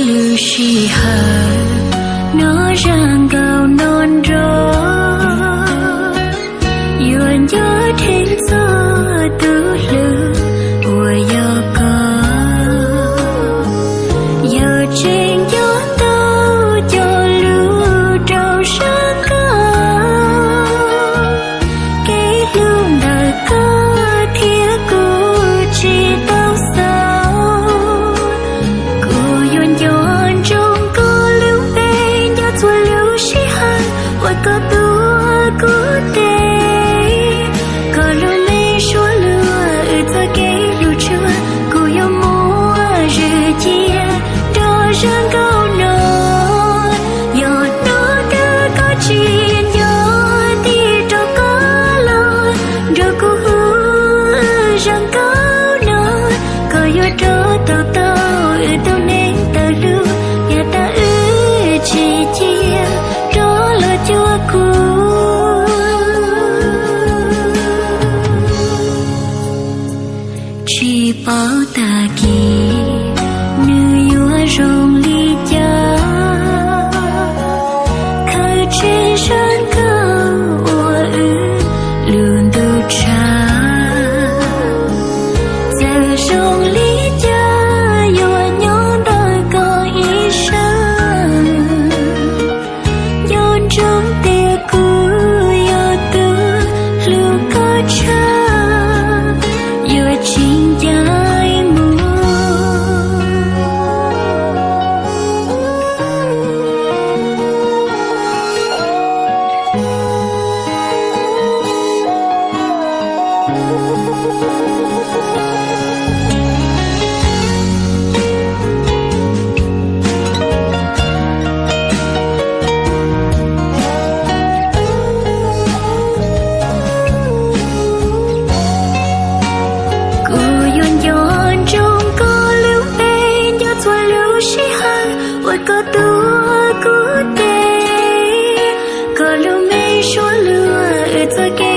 Lub sij hawm no zaj nkauj no nrog, yuav nco dheev txog tus hlub uas yog koj. Yog tseem nco tau cov lus rau zaj nkauj, kev hlub ntawm koj thiab kuv tsis tau xaus. Kuv yuav nco ntsoov koj lub npe, nco txhua lub sij hawm uas koj tuav kuv tes. Koj lub me suab luag wb txoj kev hlub tshua, kuv yuav muab zwm cia rau zaj nkauj no. Yog hnub twg koj tsis nco, tig rov qab los nrog kuv hu zaj nkauj no. Koj yuav rov tau tau wb tus neeg tawm lub, yav tas wb tsis cia rov los cuag kuv. Tsis paub tag kis nws yuav zoo li cas, khaws tseg zaj nkauj uas wb lub ntuj tshav. Txawm zoo li cas yuav nyob ntawm koj ib sab. Nco ntsoov tias kuv yog tus hlub koj tshaj, yuav tsis ncaim mus. Kuv yuav nco ntsoov koj lub npe, nco txhua lub sij hawm uas koj tuav kuv tes. Koj lub me suab luag wb txoj kev